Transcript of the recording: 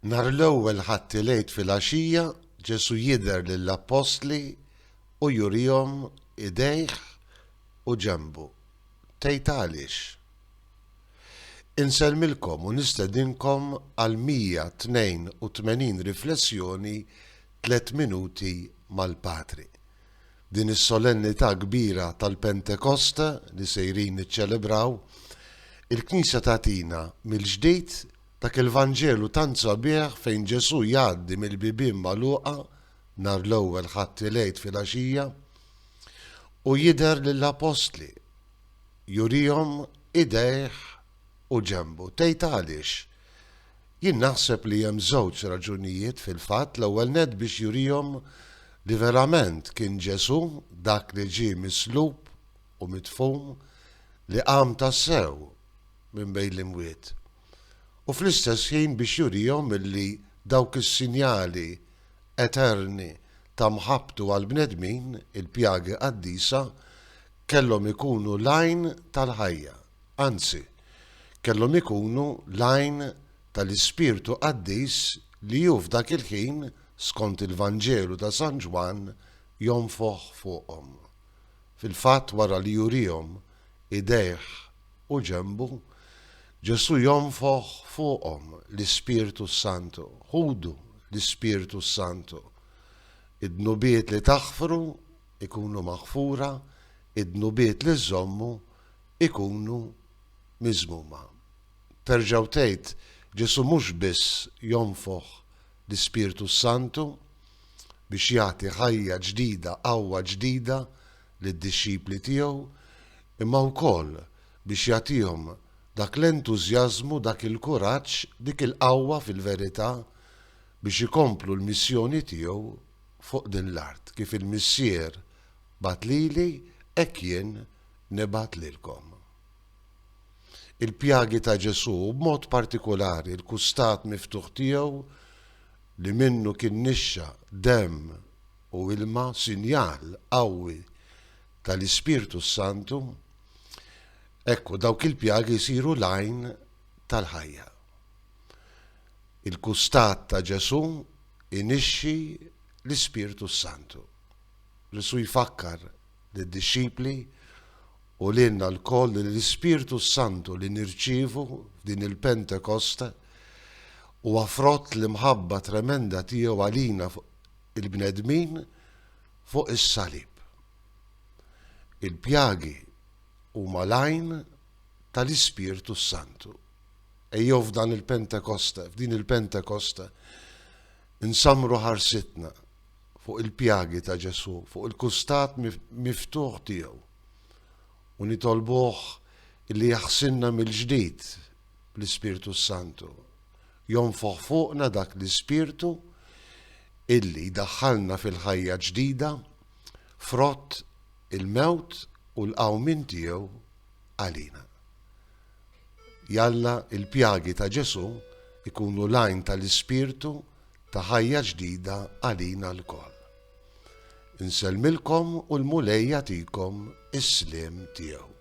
Nhar l-ewwel Ħadd il-Għid filgħaxija, Ġesù jidher lill-appostli u jurihom idejh u ġenbu. Tgħid għaliex? Insellmilkom u nistedinkom għal 182 riflessjoni Tliet Minuti mal-Patri. Din is-solennità kbira tal-Pentekoste li sejrin niċċelebraw, il-Knisja tagħtina mill-ġdid dak il-Vanġelu tant sabiħ fejn Ġesù jgħaddi mill-bibien magħluqa nhar l-ewwel Ħadd il-Għid filgħaxija u jidher lill-appostli, jurihom idejh u ġenbu. Tgħid għaliex? Jien naħseb li hemm żewġ raġunijiet fil-fatt, l-ewwel nett biex jurihom li verament kien Ġesù dak li ġie mislub u midfun li qam tassew minn bejn l-imwiet u fl-istess ħin biex jurihom illi dawk is-sinjali eterni ta' mħabbtu għall-bnedmin, il-pjagi qaddisa, kellhom ikunu l-għajn tal-ħajja, anzi, kellhom ikunu l-għajn tal-Ispirtu Qaddis li hu f'dak il-ħin, skont il-Vanġelu ta' San Ġwann, jonfoħ fuqhom. Fil-fatt wara li jurihom idejh u ġenbu, Ġesù jonfoħ fuqhom l-Ispirtu s-Santu. Ħudu l-Ispirtu s-Santu. Id-dnubiet li taħfru ikunu maħfura, id-dnubiet li żżommu ikunu miżmuma. Terġa' u tgħid, Ġesù mhux biss jonfoħ l-Ispirtu s-Santu biex jagħti ħajja ġdida, qawwa ġdida lid-dixxipli tiegħu, imma wkoll biex jagħtihom dak l-entużjażmu, dak il-kuraġġ, dik il-qawwa fil-verità biex ikomplu l-missjoni tiegħu fuq din l-art. Kif il-Missier bagħat lili, hekk jien nibgħat lilkom. Il-pjagi ta' Ġesù, u b'mod partikulari l-kustat miftuħ tiegħu li minnu kien nixxa demm u ilma, sinjal qawwi tal-Ispirtu s-Santu, ekku dawk il-pjagi jsiru l-għajn tal-ħajja. Il-kustat ta' Ġesù inixxi l-Ispirtu s-Santu. Ġesù jfakkar lid-dixxipli u lilna lkoll li l-Ispirtu s-Santu li nirċievu f'din il-Pentekoste huwa frott l-imħabba tremenda tiegħu għalina il-bnedmin fuq is-salib. Il-pjagi huma l-għajn tal-Ispirtu s-Santu. Ejjew f'dan il-Pentekoste, f'din il-Pentekoste, insammru ħarsitna fuq il-pjagi ta' Ġesù, fuq il-kustat miftuħ tiegħu u nitolbuh illi jaħsilna mill-ġdid bl-Ispirtu s-Santu. Jonfoħ fuqna dak l-Ispirtu illi jdaħħalna fil-ħajja ġdida frott il-mewt u l-qawmien tiegħu għalina. Jalla il-pjagi ta' Ġesù ikunu l-għajn tal-Ispirtu ta' ħajja ġdida għalina lkoll. Insellmilkom u l-Mulej jagħtikom is-sliem tiegħu.